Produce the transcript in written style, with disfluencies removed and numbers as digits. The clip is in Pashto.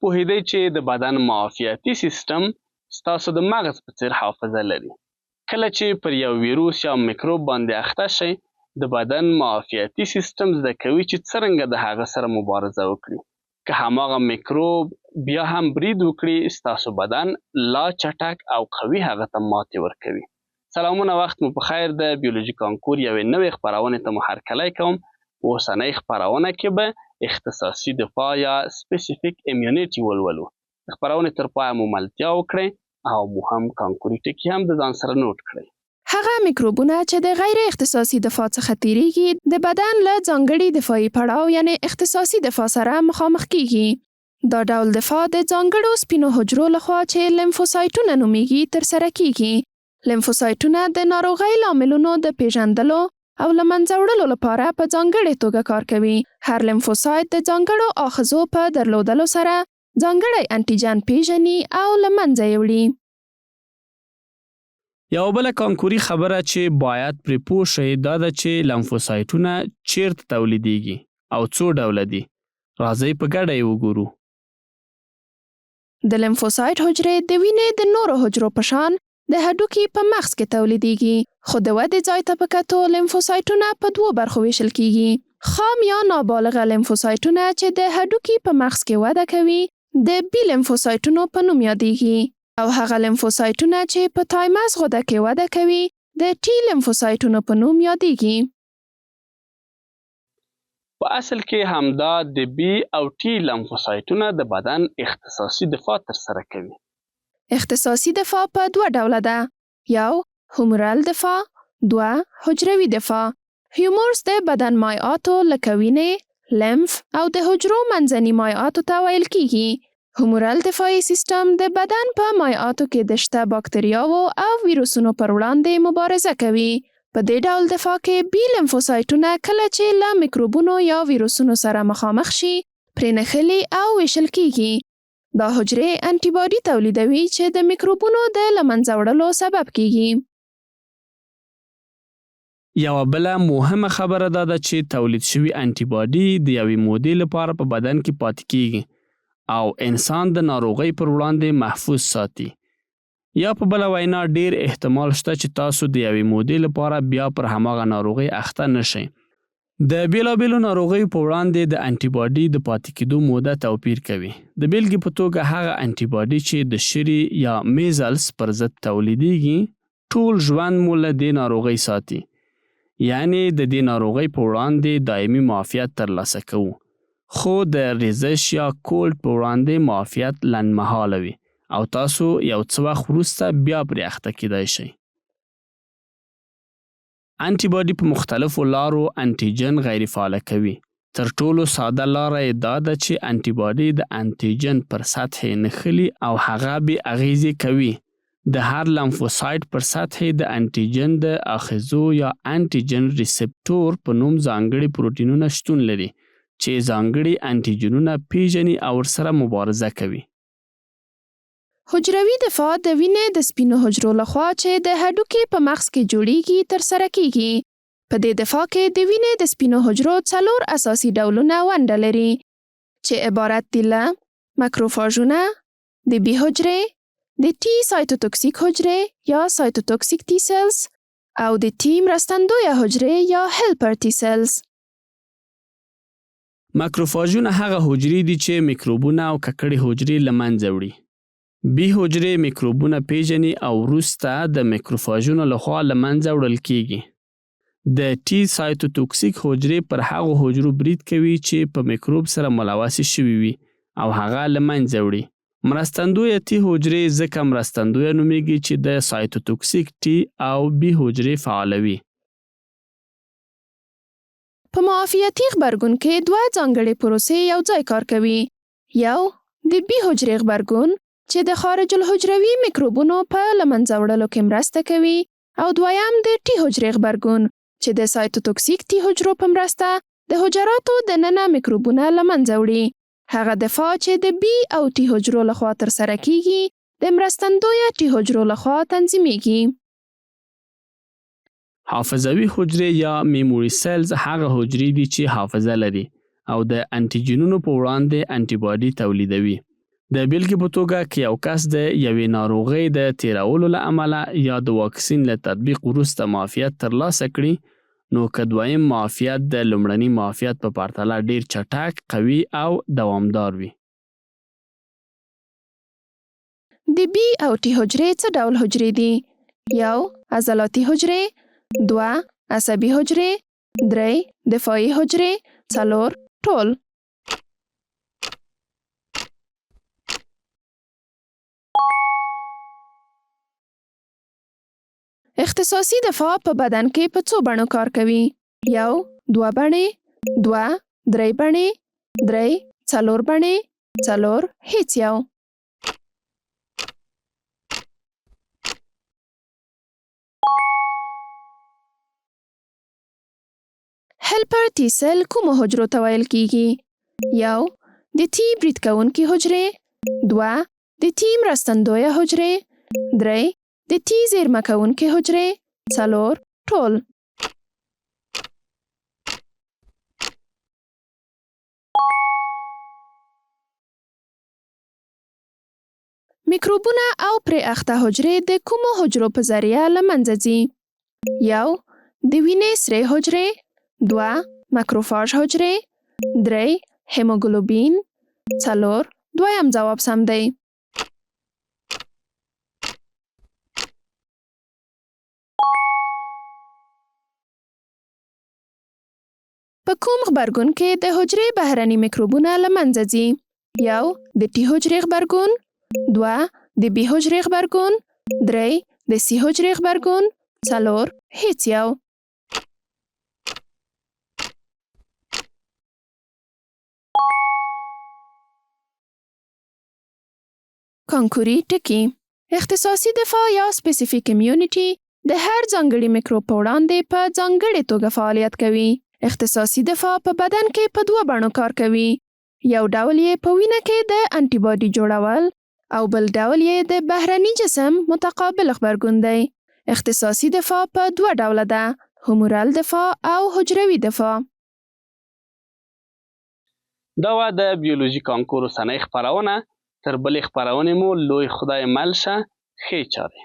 پوهېدئ چې د بدن معافیتي سیستم ستاسو د مغز په څېر حافظه لري؟ کله چې پر یو ویروس یا میکروب باندې اخته شئ، د بدن معافیتي سیستم زده کوي چې څرنګه د هغه سره مبارزه وکړي. که هماغه میکروب بیا هم برید وکړي، ستاسو بدن لا چټک او قوي هغه ته ماتې ورکوي. سلامونه، وخت مو په خیر. د بیولوژي کانکور یوې نوې خپرونې ته مو هرکلی کوم. په اوسنۍ خپرونه کې به اختصاصي دفاع یا specific immunity ولولو. د خپرونې تر پایه مو ملتیا وکړئ او مهم کانکوري ټکي هم د ځان سره نوټ کړئ. هغه میکروبونه چې د غیر اختصاصي دفاع څخه تیریږي، د بدن له ځانګړي دفاعي پړاو یعنې اختصاصي دفاع سره مخامخ کیږي. دا ډول دفاع د ځانګړو سپینو حجرو لخوا چې لیمفوسایټونه نومیږي ترسره کیږي. لیمفوسایټونه د ناروغۍ لاملونو د پیژندلو او له منځه وړلو لپاره په ځانګړې توګه کار کوي. هر لیمفوسایټ د ځانګړو آخذو په درلودلو سره ځانګړی انټیجن پیژني او له منځه یې وړي. یوه بله کانکوري خبره چې باید پرې پوه شئ دا ده چې لمفوسایټونه چیرته تولیدیږي او څو ډوله دي. راځئ په ګډه یې وګورو. د لمفوسایټ حجرې د وینې د نورو حجرو په شان د هډوکي په مغز کې تولیدیږي، خو د ودې ځای ته په کتو لمفوسایټونه په دوو برخو ویشل کیږي. خام یا نابالغه لمفوسایټونه چې د هډوکي په مغز کې وده کوي د بي لمفوسایټونو په نوم یادیږي او هغه لمفوسایټونه چې په تایمس غده کې وده کوي د ټي لمفوسایټونو په نوم یادیږي. په اصل کې همدا د بي او ټي لمفوسایټونه د بدن اختصاصي دفاع ترسره کوي. اختصاصي دفاع په دوه ډوله ده، یو، هومورل دفاع، دوه، حجروي دفاع. هیومورس د بدن مایعاتو لکه وینې، لمف او د حجرو منځني مایعاتو ته ویل کیږي. هومورل دفاعي سیستم د بدن په مایعاتو کې د شته باکتریاوو او ویروسونو پر وړاندې مبارزه کوي. په دې ډول دفاع کې بي لمفوسایټونه کله چې له میکروبونو یا ویروسونو سره مخامخ شي، پرې نښلي او ویشل کیږي. دا حجرې انټي باډي تولیدوي چې د میکروبونو د له منځه وړلو سبب کیږي. یوه بله مهمه خبره دا ده چې تولید شوي انټي باډي د یوې مودې لپاره په بدن کې پاتې کیږي او انسان د ناروغۍ پر وړاندې محفوظ ساتي. یا په بله وینا ډیر احتمال شته چې تاسو د یوې مودې لپاره بیا پر هماغه ناروغۍ اخته نه شئ. د بیلابیلو ناروغیو په وړاندې د انټي باډي د پاتې کیدو موده توپیر کوي. د بیلګې په توګه هغه انټي باډي چې د شري یا میزلز پر ضد تولیدیږي ټول ژوند مو له دې ناروغۍ ساتي. یعنې د دې ناروغۍ په وړاندې دایمي معافیت ترلاسه کوو. خو د ریزش یا کولډ په وړاندې معافیت لنډمهاله وي او تاسو یو څه وخت وروسته بیا پرې اخته کیدای شئ. انټي باډي په مختلفو لارو انټیجن غیر فعاله کوي. تر ټولو ساده لاره یې دا ده چې انټي باډي د انټیجن پر سطحې نښلي او هغه بې اغیزې کوي. د هر لمفوسایټ پر سطحې د انټیجن د آخذو یا انټیجن ریسپټور په نوم ځانګړي پروټینونه شتون لري چې ځانګړي انټیجنونه پیژني او ورسره مبارزه کوي. حجروي دفاع د وینې د سپینو حجرو له خوا چې د هډوکي په مغز کې جوړیږي ترسره کیږي. په دې دفاع کې د وینې د سپینو حجرو څلور اساسي ډولونه ونډه لري چې عبارت دي له، مکروفاژونه، د بي حجرې، د ټي سایتوتوکسیک حجرې یا cytotoxic T cells او د ټي مرستندویه حجرې یا helper T cells. ماکروفاژونه هغه حجرې دي چې میکروبونه او ککړې حجرې له منځه وړي. بي حجرې میکروبونه پیژني او وروسته د ماکروفاژونو لخوا له منځه وړل کیږي. د ټي سایتوتوکسیک حجرې پر هغو حجرو برید کوي چې په میکروب سره ملوثې شوي وي او هغه له منځه وړي. مرستندویه ټي حجرې ځکه مرستندویه نومیږي چې د سایتوتوکسیک ټي او بي حجرې فعالوي. په معافیتي غبرګون کې دوه ځانګړې پروسې یو ځای کار کوي. یو، د بي حجرې غبرګون چې د خارج الحجروي میکروبونو په له منځه وړلو کې مرسته کوي او دویم د ټي حجرې غبرګون چې د سایتوتوکسیک ټي حجرو په مرسته د حجراتو د ننه میکروبونه له منځه وړي. هغه دفاع چې د بي او ټي حجرو لخوا ترسره کیږي د مرستندویه ټي حجرو لخوا تنظیمیږي. حافظوي حجرې یا memory cells هغه حجرې دي چې حافظه لري او د انټیجنونو په وړاندې انټي باډي تولیدوي. د بېلګې په توګه که یو کس د یوې ناروغۍ د تېرولو له امله یا د واکسین له تطبیق وروسته معافیت ترلاسه کړي، نو که دویم معافیت د لومړني معافیت په پرتله ډېر چټک، قوي او دوامدار وي. د بي او ټي حجرې څه ډول حجرې دي؟ یو، عضلاتي حجرې، دوه، عصبي حجرې، درې، دفاعي حجرې، څلور، ټول. اختصاصي دفاع په بدن کې په څو بڼو کار کوي؟ یو، دوه بڼې، دوه، درې بڼې، درې، څلور بڼې، څلور، هیڅ یو. هیلپر ټي سیل کومو حجرو ته ویل کیږي؟ یو، د ټي برید کوونکي حجرې، دوه، د ټي مرستندویه حجرې، درې، د ټي زیرمه کوونکي حجرې، څلور، ټول. میکروبونه او پرې اخته حجرې د کومو حجرو په ذریعه له منځه ځي؟ یو، د وینې سرې حجرې، دوه، مکروفاژ حجرې، درې، هیموګلوبین، څلور، دویم ځواب سم دی. په کوم غبرګون کې د حجرې بهرني میکروبونه له منځه ځي؟ یو، د ټي حجرې غبرګون، دوه، د بي حجرې غبرګون، درې، د سي حجرې غبرګون، څلور، هیڅ یو. کانکوري ټکي. اختصاصي دفاع یا سپیسیفیک امیونټي د هر ځانګړي میکروب په وړاندې په ځانګړې توګه فعالیت کوي. اختصاصي دفاع په بدن کې په دوه بڼو کار کوي. یو ډول یې په وینه کې د انټي باډي جوړول او بل ډول یې د بهرني جسم متقابل غبرګون دی. اختصاصي دفاع په دوه ډوله ده، هومورل دفاع او حجروي دفاع. دا وه د بیولوژي کانکور اوسنۍ خپرونه. تر بلې خپرونې مو لوی خدای مل شه. ښې چارې.